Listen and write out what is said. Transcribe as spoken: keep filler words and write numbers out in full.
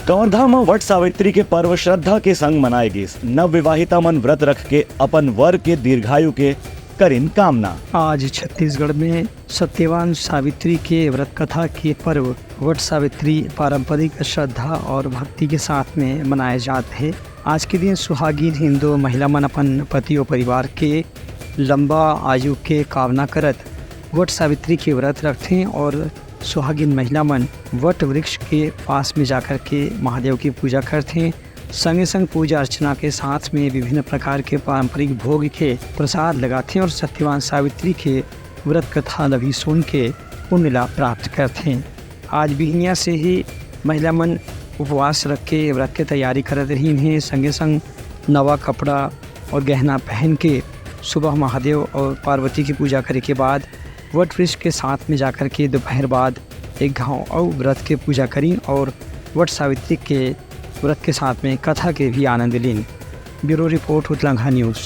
कंवरधाम म वट सावित्री के पर्व श्रद्धा के संग मनाए गिस। नवविवाहिता मन व्रत रख के अपन वर के दीर्घायु के करिन कामना। आज छत्तीसगढ़ में सत्यवान सावित्री के व्रत कथा के पर्व वट सावित्री पारंपरिक श्रद्धा और भक्ति के साथ में मनाए जात हे। आज के दिन सुहागिन हिंदू महिला मन अपन पति और परिवार के लंबा आयु के कामना करत वट सावित्री के व्रत रखथें और सुहागिन महिला मन वट वृक्ष के पास में जाकर के महादेव की पूजा करथें। संगे संग पूजा अर्चना के साथ में विभिन्न प्रकार के पारंपरिक भोग के प्रसाद लगाथें और सत्यवान सावित्री के व्रत कथा ल भी सुन के पुण्य लाभ प्राप्त करथें। आज बिहनिया से ही महिला मन उपवास रख के व्रत के तैयारी करत रहिन हे। संगे संग नवा कपड़ा और गहना पहन के सुबह महादेव और पार्वती की पूजा करे के बाद वट वृक्ष के साथ में जाकर के दोपहर बाद एक घाव अउ व्रत के पूजा करिन और वट सावित्री के व्रत के साथ में कथा के भी आनंद लीन। Bureau report, Utlangha news.